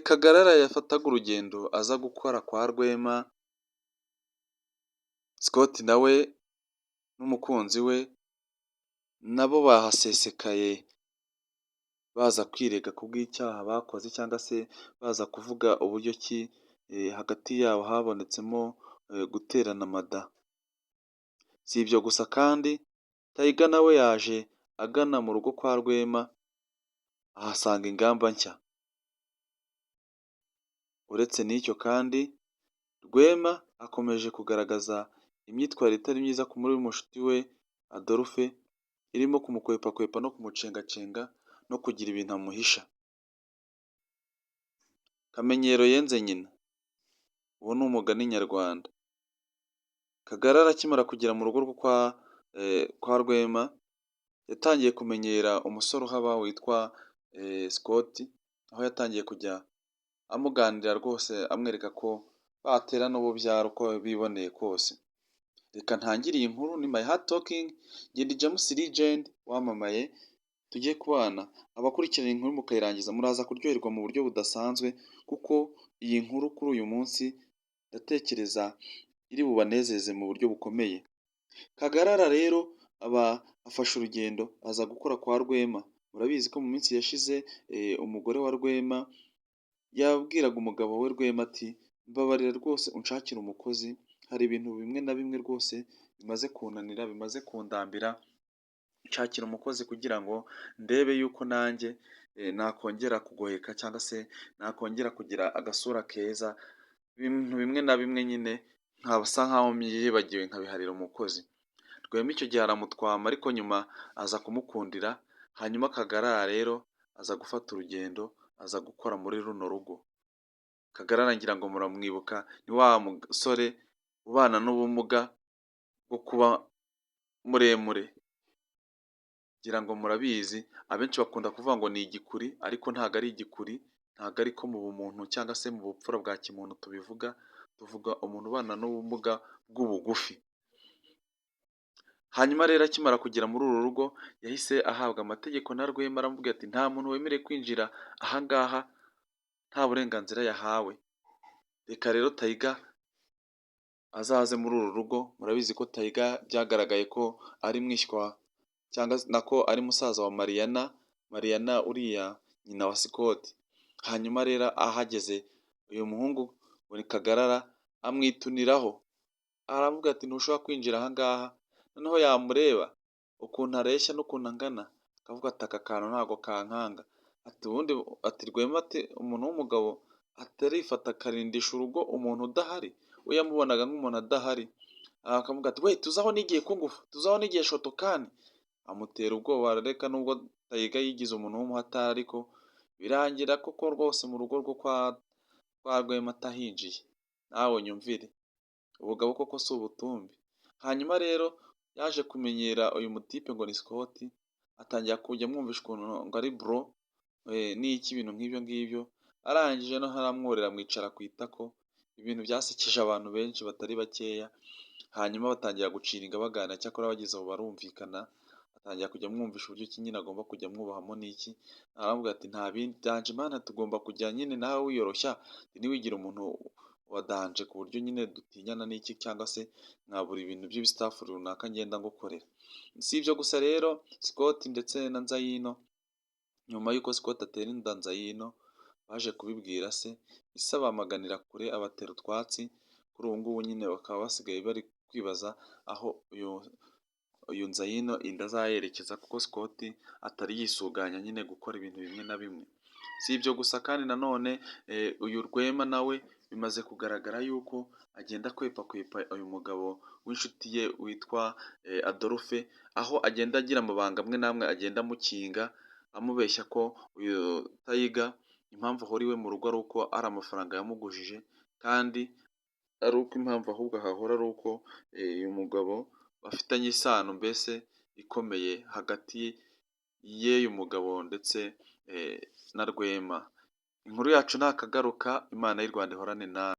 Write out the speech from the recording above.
Kagarara yafataga urugendo aza gukora kwa Rwema, Scott nawe n'umukunzi we nabo bahasesekaye baza kwirega ku bw'icyaha bakoze, cyangwa se baza kuvuga uburyo ki hagati yabo habonetsemo guterana amada. Si ibyo gusa kandi, Tiger nawe yaje agana mu rugo kwa Rwema, ahasanga ingamba nshya. Uretse n'icyo kandi, Rwema akomeje kugaragaza imyitwarire itari myiza muri mushuti we Adolphe, irimo kumukwepakwepa no kumucengacenga no kugira ibintu amuhisha. Kamenyero yenze nyina, uwo ni umugani nyarwanda. Kagarara akimara kugera mu rugo rwo kwa Rwema, yatangiye kumenyera umusore uhaba witwa Scott, aho yatangiye kujya amuganira rwose, amwereka ko baterana ububyaro uko biboneye kose. Reka ntangire iyi nkuru, ni My Heart Talking, njye ndi James Legend wamamaye, tugiye kubana. Abakurikirana inkuru mukayirangiza muraza kuryoherwa mu buryo budasanzwe, kuko iyi nkuru kuri uyu munsi ndatekereza iri bubanezeze mu buryo bukomeye. Kagarara rero aba afashe urugendo aza gukora kwa Rwema. Murabizi ko mu minsi yashize umugore wa Rwema yabwiraga umugabo we Rwema ati: "Mbabarira rwose unshakire umukozi, hari ibintu bimwe na bimwe rwose bimaze kunanira, bimaze kundambira, nshakira umukozi kugira ngo ndebe yuko nanjye nakongera kugoheka cyangwa se nakongera kugira agasura keza, ibintu bimwe na bimwe nyine nkasa nkaho myibagiwe nkabiharira umukozi." Rwema icyo gihe aramutwama, ariko nyuma aza kumukundira. Hanyuma Kagarara rero aza gufata urugendo aza gukora muri runo rugo. Kagarara ngira ngo muramwibuka, ni wa musore ubana n'ubumuga bwo kuba muremure, ngira ngo murabizi. Abenshi bakunda kuvuga ngo ni igikuri, ariko ntabwo ari igikuri, ntabwo ariko mu bumuntu cyangwa se mu bupfura bwa kimuntu tubivuga, tuvuga umuntu ubana n'ubumuga bw'ubugufi. Hanyuma rero akimara kugera muri uru rugo, yahise ahabwa amategeko na Rwema, aramubwira ati: "Nta muntu wemerewe kwinjira ahangaha nta burenganzira yahawe. Reka rero Tiger azaze muri uru rugo." Murabizi ko Tiger byagaragaye ko ari mwishywa, cyangwa nako ari musaza wa Mariyana, Mariyana uriya nyina wa Scott. Hanyuma rero ahageze, uyu muhungu ngo ni Kagarara amwituniraho, aravuga ati: "Ntushobora kwinjira ahangaha." Noneho yamureba ukuntu areshya n'ukuntu angana, akavuga ati: "Aka kantu ntabwo kankanga." Ati ubundi ati Rwema ati: "Umuntu w'umugabo atarifata akarindisha urugo umuntu udahari." We yamubonaga nk'umuntu adahari, akavuga ati: "We tuzi aho nigiye kungufu, tuzi aho nigiye Shotokan." Amutera ubwoba, arareka. Nubwo Tiger yigize umuntu w'umuhatari, ariko birangira koko rwose mu rugo rwo kwa Rwema atahinjiye. Nawe nyumvire, ubugabo koko si ubutumbi. Hanyuma rero yaje kumenyera uyu mutipe ngo ni Scott, atangira kujya amwumvisha ukuntu ngo ari bro n'iki, ibintu nk'ibyo ngibyo. Arangije noneho aramworera, amwicara ku itako, ibintu byasekeje abantu benshi batari bakeya. Hanyuma batangira guciringa baganira, cyakora bageze aho barumvikana, atangira kujya amwumvisha uburyo ki nyine agomba kujya amwubahamo n'iki. Aramubwira ati: "Nta bindi danger man, tugomba kujya nyine nawe wiyoroshya, ntiwigire umuntu wa danger ku buryo nyine dutinyana n'iki, cyangwa se nkabura ibintu by'ibi stuff runaka ngenda ngukorera." Si ibyo gusa rero, Scott ndetse na Nzayino, nyuma y'uko Scott atera inda Nzayino, baje kubibwira se, ise abamaganira kure, abatera utwatsi. Kuri ubu ngubu nyine bakaba basigaye bari kwibaza aho uyu Nzayino inda azayerekeza, kuko Scott atari yisuganya nyine gukora ibintu bimwe na bimwe. Si ibyo gusa kandi nanone, uyu Rwema nawe bimaze kugaragara yuko agenda akwepakwepa uyu mugabo w'inshuti ye witwa Adolphe, aho agenda agira amabanga amwe n'amwe agenda amukinga, amubeshya ko uyu Tiger impamvu ahora iwe mu rugo ari uko ari amafaranga yamugujije, kandi ari uko impamvu ahubwo ahahora ari uko uyu mugabo bafitanye isano mbese ikomeye hagati y'uyu mugabo ndetse na Rwema. Inkuru yacu nakagaruka, Imana y'u Rwanda ihorane nawe.